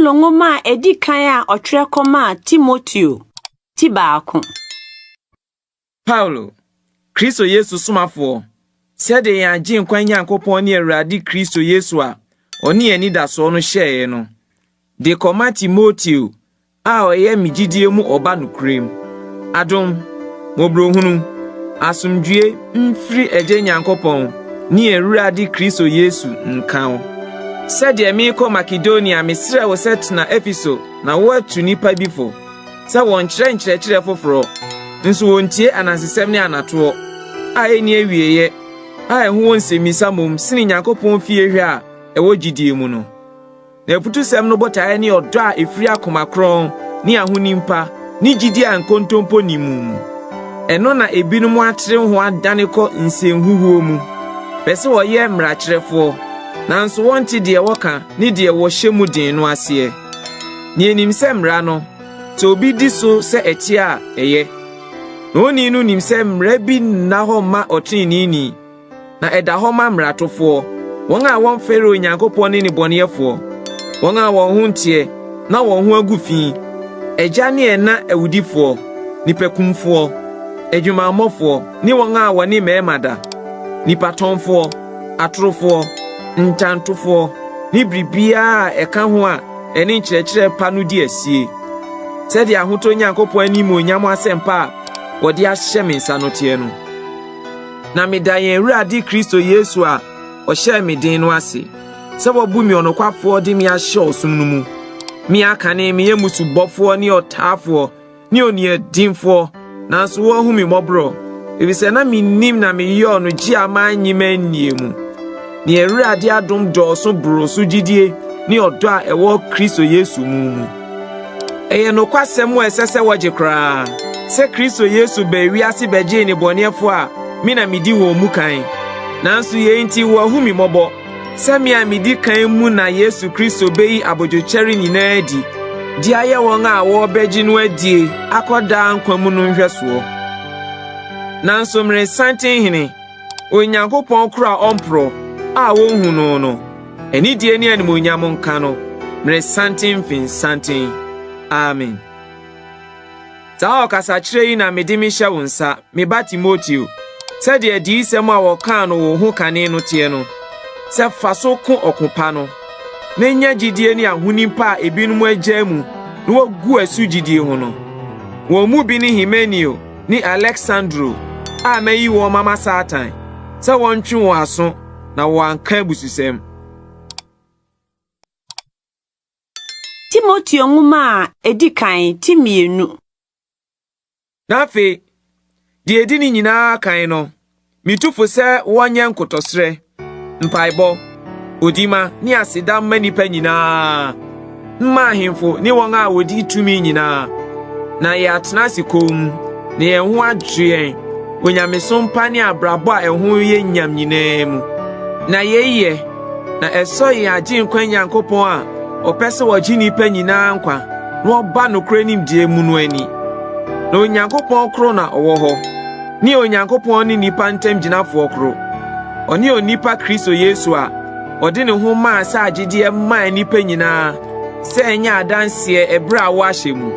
Paulo nwoma a edi kan a ɔtwerɛ kɔmaa Timoteo, ti 1. Paulo, Kristo Yesu somafoɔ, sɛdeɛ yɛn Agyenkwa Nyankopɔn ne Awurade Kristo Yesu a ɔne yɛn anidasoɔ no hyɛeɛ no, de kɔma Timoteo a ɔyɛ me gyidie mu ɔba nokorɛm. Adom, mmɔborɔhunu, asomdwoe mfiri Agya Nyankopɔn ne yɛn Awurade Kristo Yesu nka wo. Sɛdeɛ merekɔ Makedonia mesrɛ wo sɛ tena Efeso na woatu nnipa bi fo sɛ wɔnkyerɛ nkyerɛkyerɛ foforɔ, nso wɔntie anansesɛm ne anatoɔ a ɛnni awieeɛ a ɛho wɔ nsɛmmisa mmom sene Nyankopɔn fiehwɛ a ɛwɔ gyidie mu no. Na afutusɛm no botaeɛ ne ɔdɔ a ɛfiri akoma kronn ne ahonim pa ne gyidie a nkontompo nni mu mu. Ɛno na ebinom atere ho adane kɔ nsɛnhuhuo mu, pɛ sɛ wɔyɛ mmarakyerɛfoɔ, nanso wɔnte deɛ wɔka ne deɛ wɔhyɛ mu den no aseɛ. Na yɛnim sɛ mmara no, sɛ obi di so sɛ ɛteɛ a, ɛyɛ. Na onii no nim sɛ mmara bi nna hɔ mma ɔtreneeni, na ɛda hɔ ma mmaratofoɔ, wɔn a wɔmfɛre Onyankopɔn ne nnebɔneyɛfoɔ, wɔn a wɔn ho nteɛ na wɔn ho agu fi, agya ne ɛna awudifoɔ, nnipakumfoɔ, adwumammɔfoɔ ne wɔn a wɔne mmarima da, nnipatɔnfoɔ, atorofoɔ, ntantofoɔ, ne biribiara a ɛka ho a ɛne nkyerɛkyerɛ pa no di asie, sɛdeɛ ahotɔ Nyankopɔn animuonyam asɛmpa a wɔde ahyɛ me nsa no teɛ no. Na meda yɛn Awurade Kristo Yesu a ɔhyɛɛ me den no ase, sɛ wabu me ɔnokwafoɔ de me ahyɛ ɔsom no mu. Me a kane meyɛ mmusubɔfoɔ ne ɔtaafoɔ ne oniɛdenfoɔ, nanso wɔahu me mmɔborɔ, efisɛ na minnim na meyɔɔ no gye a mannye mannie mu. Na yɛn Awurade adom dɔɔso boroo so gyidie ne ɔdɔ a ɛwɔ Kristo Yesu mu mu. Ɛyɛ nokwasɛm a ɛsɛ sɛ wɔgye koraa sɛ Kristo Yesu baa wiase bɛgyee nnebɔneyɛfo a me na midi wɔn mu kan. Nanso yei nti wɔahu me mmɔbɔ, sɛ me a midi kan mu na Yesu Kristo beyi abodwokyɛre nyinaa adi de ayɛ wɔn a wɔrebɛgye no adie akɔ daa nkwa mu no nhwɛsoɔ. Nanso mmeresanten Hene, Onyankopɔn koro a ɔmporɔw a wonhu no no, anidie ne animuonyam nka no, mmeresanten mfensanten. Amen. Saa ɔkasakyerɛ yi na mede mehyɛ wo nsa, me ba Timoteo, sɛdeɛ adiyisɛm a wɔkaa no wo ho kane no teɛ no, sɛ fa so ko ɔko pa no, na nya gyidie ne ahonim pa a ebinom agyaa mu na wɔagu asu gyidie ho no. Wɔn mu bi ne Himeneo ne Aleksandro a mayi wɔn mama Satan sɛ wɔntwe wɔn aso na wɔanka abususɛm. Timoteo nwoma a edi kan ti 2. Na afei, deɛ edi ne nyinaa kan no, Mitu fo sɛ wɔnyɛ nkotɔsrɛ, mpaebɔ, odima ne aseda mma nnipa nyinaa, mma ahemfo ne wɔn a wɔdi tumi nyinaa, na yɛatena ase komm, na yɛn ho adwo yɛn wɔ nyamesom pa ne abrabɔ a ɛho yɛ nyam nyinaa mu. Na yei yɛ, na ɛsɔ yɛn Agyenkwa Nyankopɔn a ɔpɛ sɛ ɔgye nnipa nyinaa nkwa na wɔba nokorɛ nimdeɛ mu no ani. Na Onyankopɔn koro na ɔwɔ hɔ, ne Onyankopɔn ne nnipa ntam gyinafoɔ koro, ɔne onipa Kristo Yesu a ɔde ne ho maa sɛ agyedeɛ maa nnipa nyinaa sɛ ɛnyɛ adanseɛ ɛberɛ a wɔahyɛ mu.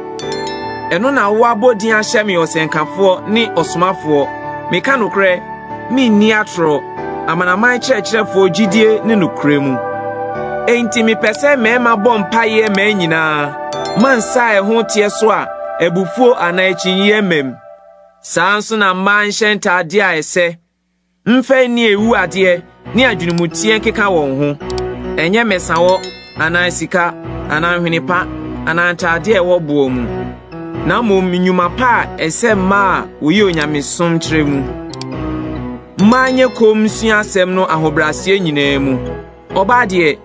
Ɛno na wɔabɔ din ahyɛ me ɔsɛnkafoɔ ne ɔsomafoɔ, meka nokorɛ, menni atorɔ, amanaman kyerɛkyerɛfoɔ gyidie ne nokorɛ mu. Enti mepɛ sɛ mmarima bɔ mpaeɛ mmaa nyinaa, ma nsa a ɛho teɛ so a abufuo anaa akyinnyeɛ mmam. Saa ara nso na mmaa nhyɛ ntadeɛ a ɛsɛ, mfa nni awu adeɛ ne adwenemuteɛ nkeka wɔn ho, ɛnyɛ mmɛsawɔ anaa sika anaa nhwene pa anaa ntadeɛ a ɛwɔ boɔ mu, na mmom nnwuma pa a ɛsɛ mmaa a wɔyi onyamesom kyerɛ mu. Mmaa nyɛ komm nsua asɛm no ahobrɛaseɛ nyinaa mu. Ɔbaa deɛ,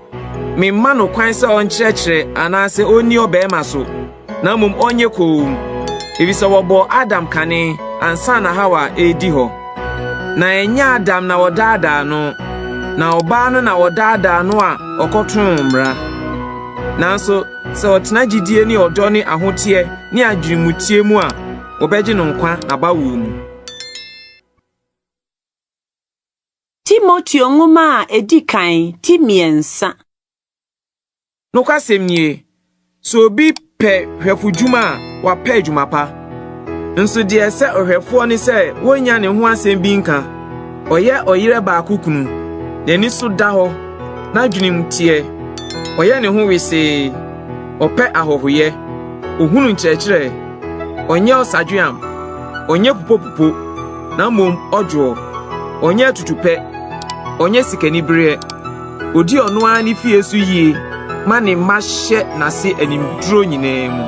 memma no kwan sɛ ɔnkyerɛkyerɛ anaasɛ ɔnni ɔbarima so, na mmom ɔnyɛ komm, efisɛ wɔbɔɔ Adam kane ansa na Hawa redi hɔ. Na ɛnyɛ Adam na wɔdaadaa no, na ɔbaa no na wɔdaadaa no a ɔkɔtoo mmara. Nanso sɛ ɔtena gyidie ne ɔdɔ ne ahoteɛ ne adwenemuteɛ mu a, wɔbɛgye no nkwa n'abawoɔ mu. Timoteo nwoma a edi kan ti 3. Nokwasɛm nie, Sɛ obi pɛ hwɛfodwuma a, wapɛ adwuma pa. Nso deɛ ɛsɛ ɔhwɛfoɔ ne sɛ wonnya ne ho asɛm bi nka. Ɔyɛ ɔyerɛ baako kunu, n'ani so da hɔ, n'adwenem teɛ, ɔyɛ ne ho wesee, ɔpɛ ahɔhoyɛ, ohunu nkyerɛkyerɛ, ɔnyɛ ɔsadweam, ɔnyɛ pupopupo, na mmom ɔdwoɔ, ɔnyɛ atutupɛ, ɔnyɛ sikanibereɛ. Odi ɔno ara ne fie so yie ma ne mma hyɛ n'ase animduro nyinaa mu.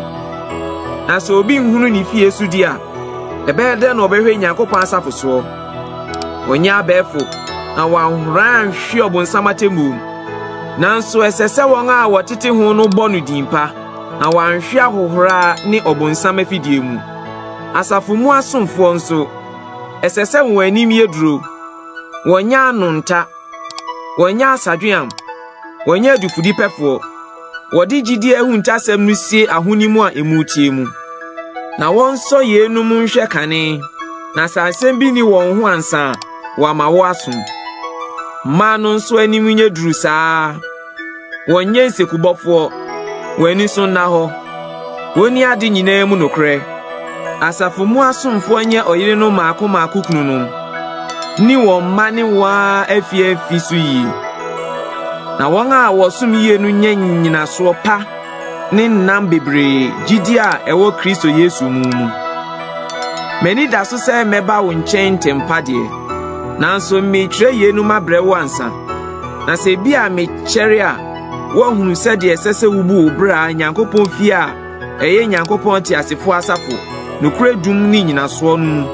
Na sɛ obi nhunu ne fie so di a, ɛbɛyɛ dɛn na ɔbɛhwɛ Nyankopɔn asafo soɔ? Ɔnyɛ abɛɛfo na wanhora anhwe ɔbonsam atemmuo mu. Nanso ɛsɛ sɛ wɔn a wɔtete ho no bɔ no din pa, na wanhwe ahohora ne ɔbonsam afidie mu. Asafo mu asomfoɔ nso, ɛsɛ sɛ wɔn anim yɛ duro, wɔnyɛ ano nta, wɔnyɛ asadweam, wɔnyɛ adufudepɛfoɔ, wɔde gyidie ahuntasɛm no sie ahonim a emu teɛ mu. Na wɔnsɔ yeinom nhwɛ kane, na sɛ asɛm bi nni wɔn ho ansa a, wɔama wɔasom. Mmaa no nso anim nyɛ duru saa ara. Wɔnyɛ nsekubɔfoɔ, wɔn ani so nna hɔ. Wɔnni ade nyinaa mu nokorɛ. Asafo mu asomfoɔ nyɛ ɔyerenom mmaako mmaako kununom, ne wɔn mma ne wɔn ara afie afi so yie. Na wɔn a wɔsom yie no nya nnyinasoɔ pa ne nnam bebree gyidie a ɛwɔ Kristo Yesu mu mu. M'ani da so sɛ mɛba wo nkyɛn ntɛm pa deɛ, nanso meretwerɛ yeinom abrɛ wo ansa. Na sɛ ebia mekyɛre a, woahunu sɛdeɛ ɛsɛ sɛ wubu wo bra Nyankopɔn fie a ɛyɛ Nyankopɔn teasefoɔ asafo, nokorɛ dum ne nnyinasoɔ no mu.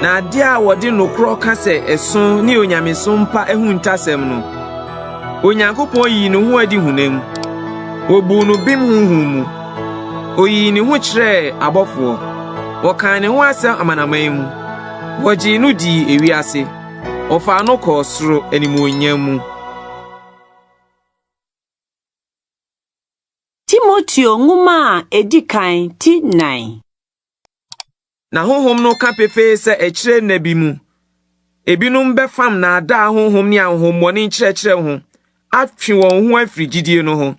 Na adeɛ a wɔde nokorɔ ka sɛ ɛso ne onyamesom pa ahuntasɛm no, Onyankopɔn yii ne ho adi honam, wɔbuu no bem honhom mu, oyii ne ho kyerɛɛ abɔfoɔ, wɔkaa ne ho asɛm amanaman mu, wɔgyee no dii ewiase. Wɔfaa no kɔɔ soro animuonyam mu. Timoteo Nwoma a Edi Kan ti 4. Na Honhom no ka pefee sɛ akyire nna bi mu, ebinom bɛfam nnaadaa honhom ne ahonhommɔne nkyerɛkyerɛ ho atwe wɔn ho afiri gyidie no ho,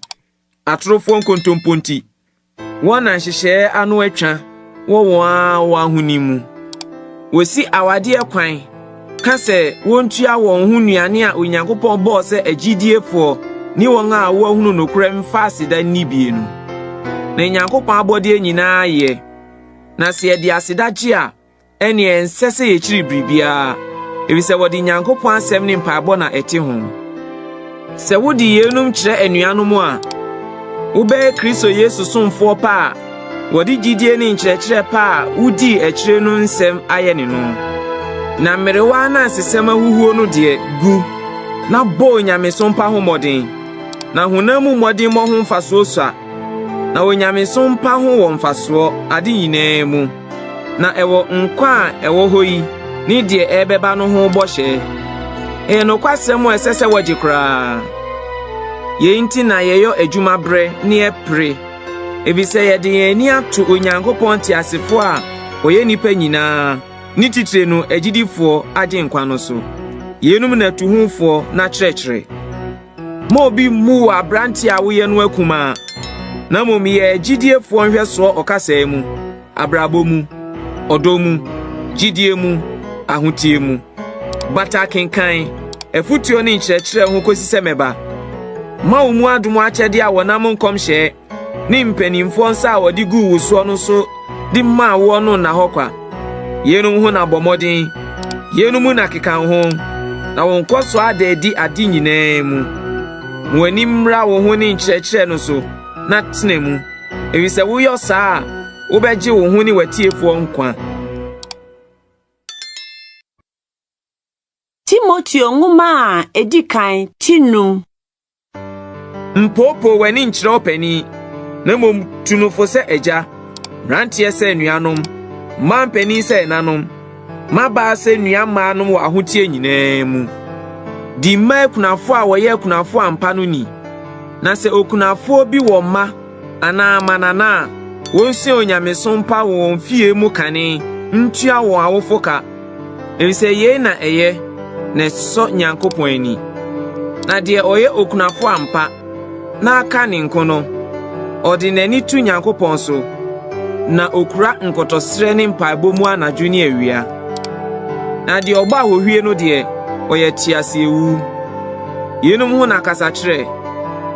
atorofoɔ nkontompo nti. Wɔn na nhyehyɛɛ ano atwa wɔ wɔn ara wɔn ahonim mu. Wɔsi awadeɛ kwan ka sɛ wɔntua wɔn ho nnuane a Onyankopɔn bɔɔ sɛ agyidiefoɔ ne wɔn a wɔahunu nokorɛ mfa aseda nni bie no. Na Nyankopɔn abɔdeɛ nyinaa yɛ, na sɛ yɛde aseda gye a, ɛnneɛ ɛnsɛ sɛ yɛkyiri biribiara, efisɛ wɔde Nyankopɔn asɛm ne mpaebɔ na ɛte ho. Sɛ wode yeinom kyerɛ anuanom a, wobɛyɛ Kristo Yesu somfoɔ pa a wɔde gyidie ne nkyerɛkyerɛ pa a wodii akyire no nsɛm ayɛ ne no. Na mmerewa anansesɛm ahuhuo no deɛ, gu, na bɔ onyamesom pa ho mmɔden. Na honam mu mmɔdemmɔ ho mfasoɔ sua, na onyamesom pa ho wɔ mfasoɔ ade nyinaa mu. Na ɛwɔ nkwa a ɛwɔ hɔ yi ne deɛ ɛrebɛba no ho bɔhyɛ. Ɛyɛ nokwasɛm a ɛsɛ sɛ wɔgye koraa. Yei nti na yɛyɔ adwuma brɛ ne yɛpere, efisɛ yɛde yɛn ani ato Onyankopɔn teasefoɔ a ɔyɛ nnipa nyinaa, ne titire no agyidifoɔ Agyenkwa no so. Yeinom na tu ho foɔ na kyerɛkyerɛ. Mma obi mmu wo aberante a woyɛ no akumaa, na mmom yɛ agyidiefoɔ nhwɛsoɔ ɔkasa mu, abrabɔ mu, ɔdɔ mu, gyidie mu, ahoteɛ mu. Bata akenkan, afotuo ne nkyerɛkyerɛ ho kɔsi sɛ mɛba. Mma wo mu adom akyɛdeɛ a wɔnam nkɔmhyɛ ne mpanimfoɔ nsa a wɔde guu wo soɔ no so de maa woɔ no nna hɔ kwa. Yeinom ho na bɔ mmɔden, yeinom mu na keka wo ho, na wo nkɔsoɔ ada adi ade nyinaa mu. Ma w'ani mmra wo ho ne nkyerɛkyerɛ no so na tena mu, efisɛ woyɔ saa a, wobɛgye wo ho ne w'atiefoɔ nkwa. Timoteo Nwoma a Edi Kan ti 5. Mpoopoo w'ani nkyerɛ ɔpanin, na mmom tu no fo sɛ agya, mmeranteɛ sɛ anuanom, mmaa mpanin sɛ ɛnanom, mmabaa sɛ nua mmaanom wɔ ahoteɛ nyinaa mu. Di mma akunafoɔ a wɔyɛ akunafoɔ ampa no ni. Na sɛ okunafoɔ bi wɔ mma anaa mmanana a, wɔnsua onyamesom pa wɔ wɔn fie mu kane ntua wɔn awofo ka. Efisɛ yei na ɛyɛ, na ɛsɔ Nyankopɔn ani. Na deɛ ɔyɛ okunafo ampa, na aka ne nko no, Ɔde n'ani to Nyankopɔn so, na okura nkotɔsrɛ ne mpaebɔ mu anadwo ne awia. Na deɛ ɔbɔ ahohwie no deɛ, ɔyɛ teaseawu. Yeinom ho na kasa kyerɛ,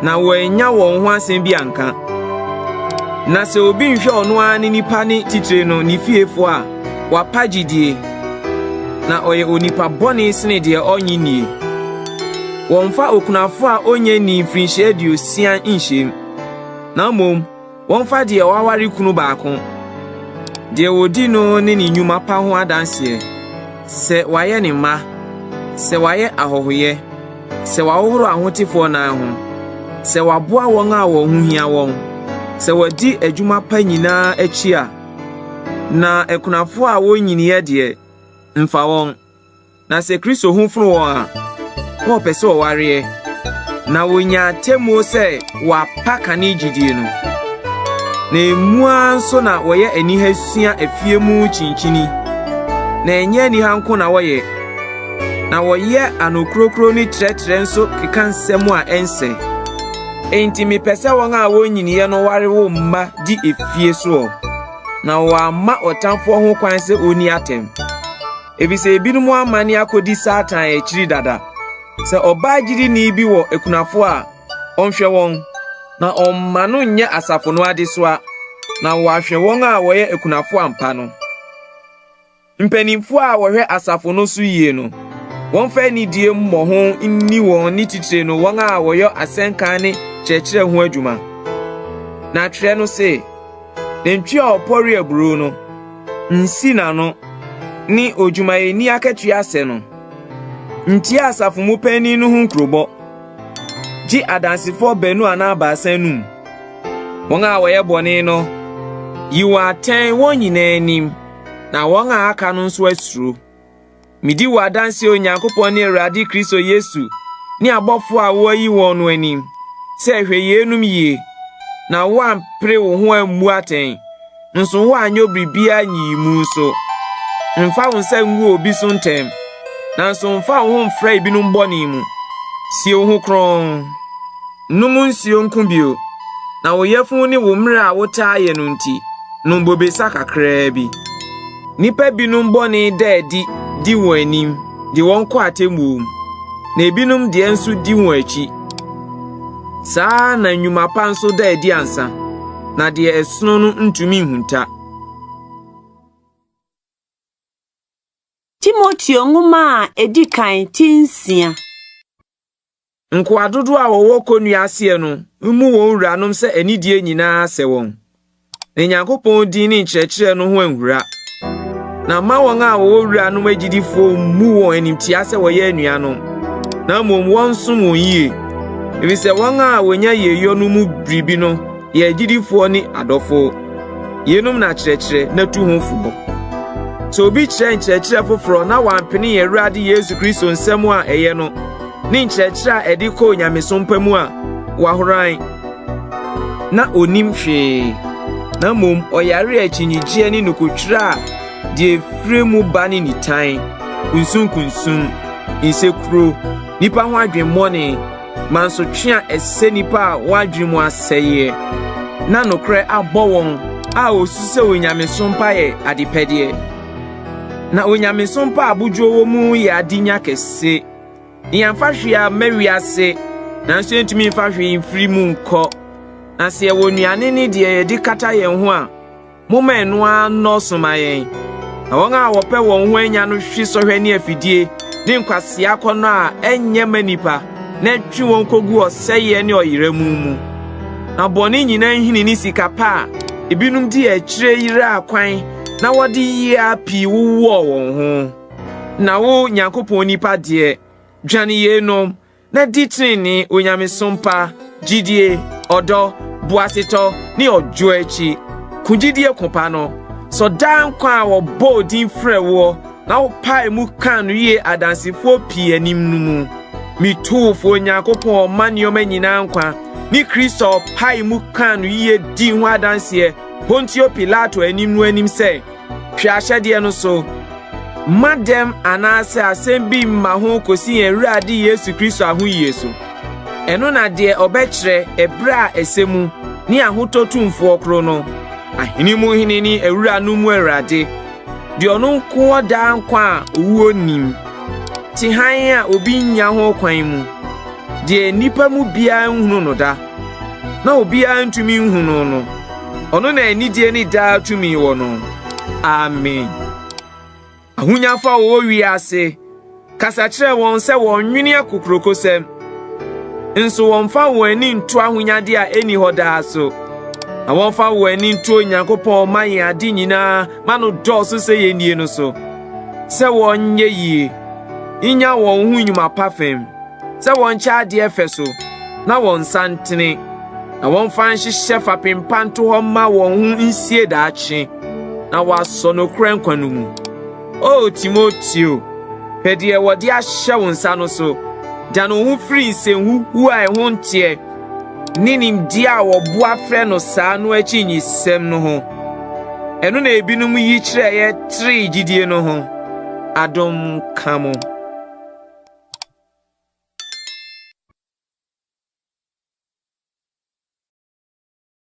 na wɔannya wɔn ho asɛm bi anka. Na sɛ obi nhwɛ ɔno ara ne nipa ne titire no ne fiefoɔ a, wapa gyidie, na ɔyɛ onipa bɔne sene deɛ ɔnnye nnie. Wɔmfa okunafo a onnya nnii mfirinhyia aduosia nhyem, na mmom wɔmfa deɛ waware kunu baako, deɛ wɔdi no ne ne nnwuma pa ho adanseɛ, sɛ wayɛ ne mma, sɛ wayɛ ahɔhoyɛ, sɛ wahohoro ahotefoɔ nan ho, sɛ waboa wɔn a wɔn ho hia wɔn, sɛ wadi adwuma pa nyinaa akyi a. Na akunafoɔ a wonnyiniiɛ deɛ, mfa wɔn. Na sɛ Kristo ho fono wɔn a, na wɔpɛ sɛ wɔwareɛ, na wɔnya atemmuo sɛ wɔapa kane gyidie no. Na emu ara nso na wɔyɛ aniha sua afie mu kyinkyini, na ɛnyɛ aniha nko na wɔyɛ, na wɔyɛ anokurokuro ne kyerɛkyerɛ nso keka nsɛm a ɛnsɛ. Enti mepɛ sɛ wɔn a wonnyiniiɛ no ware wo mma di efie soɔ, na wɔamma ɔtamfoɔ ho kwan sɛ onni atɛm. Efisɛ ebinom amane akodi Satan akyiri dada. Sɛ ɔbaa gyidini bi wɔ akunafo a, ɔnhwɛ wɔn, na ɔmma no nyɛ asafo no adesoa, na wahwɛ wɔn a wɔyɛ akunafo ampa no. Mpanyimfo a wɔhwɛ asafo no so yie no, wɔmfa anidie mmɔho nni wɔn ne titire no wɔn a wɔyɛ asɛnka ne kyerɛkyerɛ ho adwuma. Na twerɛ no se, Nantwi a ɔpɔre aburow no, nsi n'ano, ne odwumayɛni akatua sɛ no. Ntie asafo mu panyin no ho nkurobɔ. Gye adansefoɔ baanu anaa baasa anum. Wɔn a wɔyɛ bɔne no, yi wɔn atɛn wɔn nyinaa anim, na wɔn a aka no nso asuro. Midi wo adanse Onyankopɔn ne Awurade Kristo Yesu ne abɔfo a wɔayi wɔn no anim sɛ hwɛ yeinom yie, na woampere wo ho ammu atɛn, nso woanyɛ biribiara nyiyimu nso. Mfa wo nsa ngu obi so ntɛm, nanso mfa wo ho mfra ebinom bɔne mu. Sie wo ho kronn. Nnom nsuo nko bio, na wo yafunu ne wo mmerɛ a wotaa yɛ no nti, nom bobesa kakraa bi. Nnipa binom bɔne da adi di wɔn anim de wɔn kɔ atemmuo mu, na ebinom deɛ nso di wɔn akyi. Saa ara na nnwuma pa nso da adi ansa, na deɛ ɛsono no ntumi nhunta. Timoteo nwoma a edi kan ti nsia. Nkoa dodoɔ a wɔwɔ kɔnnua aseɛ no mmu wɔn wuranom sɛ anidie nyinaa sɛ wɔn, na Nyankopɔn din ne nkyerɛkyerɛ no ho anhura. Na mma wɔn a wɔwɔ wuranom agyidifoɔ mmu wɔn animtia sɛ wɔyɛ anuanom, na mmom wɔnsom wɔn yie, efisɛ wɔn a wɔnya yieyɔ no mu biribi no yɛ agyidifoɔ ne adɔfo. Yeinom na kyerɛkyerɛ na tu ho fo. Sɛ obi kyerɛ nkyerɛkyerɛ foforɔ na wampene yɛn Awurade Yesu Kristo nsɛm a ɛyɛ no ne nkyerɛkyerɛ a ɛde kɔ onyamesom pa mu a, wahoran na onim hwee, na mmom ɔyare akyinnyegyeɛ ne nokotwerɛ a deɛ ɛfiri mu ba ne nitan, kunsunkunsun, nsekuro, nnipa ho adwemmɔne, mansotwe a ɛsɛ nnipa a wɔn adwene mu asɛeɛ, na nokorɛ abɔ wɔn a wɔsusu sɛ onyamesom pa yɛ adepɛdeɛ. Na onyamesom pa a abodwoɔ wɔ mu yɛ adenya kɛse. Na yɛamfa hwee amma wiase, nanso yɛntumi mfa hwee mfiri mu nkɔ. Na sɛ yɛwɔ nnuane ne deɛ yɛde kata yɛn ho a, Momma ɛno ara nnɔɔso mma yɛn. Na wɔn a wɔpɛ wɔn ho anya no hwe sɔhwɛ ne afidie ne nkwasea akɔnnɔ a ɛnyɛ ma nnipa na ɛtwe wɔn kogu ɔsɛeɛ ne ɔyera mu mu. Na bɔne nyinaa nhini ne sika pa a ebinom di akyire yeraa kwan na wɔde yea pii wowɔɔ wɔn ho. Na wo, Nyankopɔn nipa deɛ, dwane yeinom, Na di trenee, onyamesom pa, gyidie, ɔdɔ, boasetɔ, ne ɔdwoɔ akyi. Ko gyidie ko pa no. Sɔ daa nkwa a wɔbɔɔ din frɛɛ woɔ na wopaee mu kaa no yie adansefoɔ pii anim no mu. Metu wo fo Onyankopɔn a ɔma nneɛma nyinaa nkwa ne Kristo a ɔpaee mu kaa no yie dii ho adanseɛ Pontio Pilato anim no anim sɛ, Hwɛ ahyɛdeɛ no so. Mma dɛm anaasɛ asɛm bi mma ho kɔsi yɛn Awurade Yesu Kristo ahoyie so. Ɛno na deɛ ɔbɛkyerɛ ɛberɛ a ɛsɛ mu. ne ahotɔ tumfoɔ koro no, ahene mu hene ne awuranom mu awurade, deɛ ɔno nko wɔ daa nkwa a owuo nnim, te hann a obi nnya ho kwan mu, deɛ nnipa mu biara nhunu no da, na obiara ntumi nhu no no, ɔno na anidie ne daa tumi wɔ no. Amen. Ahonyafo a wɔwɔ wiase, kasa kyerɛ wɔn sɛ wɔnnwene akokurokosɛm, nso wɔmfa wɔn ani nto ahonyade a enni hɔ daa so, na wɔmfa wɔn ani nto Onyankopɔn a ɔma yɛn ade nyinaa ma no dɔɔso sɛ yennie no so, sɛ wɔnyɛ yie, nnya wɔn ho nnwuma pa fam, sɛ wɔnkyɛ adeɛ fɛ so, na wɔn nsa ntene, na wɔmfa nhyehyɛ fapem pa nto hɔ mma wɔn ho nsie daakye, na wɔasɔ nokorɛ nkwa no mu. O Timoteo, hwɛ deɛ wɔde ahyɛ wo nsa no so. Dane wo ho firi nsɛnhuhuo a ɛho nteɛ ne nimdeɛ a wɔboa frɛ no saa no akyinnyesɛm no ho. Ɛno na ebinom yi kyerɛeɛ teree gyidie no ho. Adom nka mo.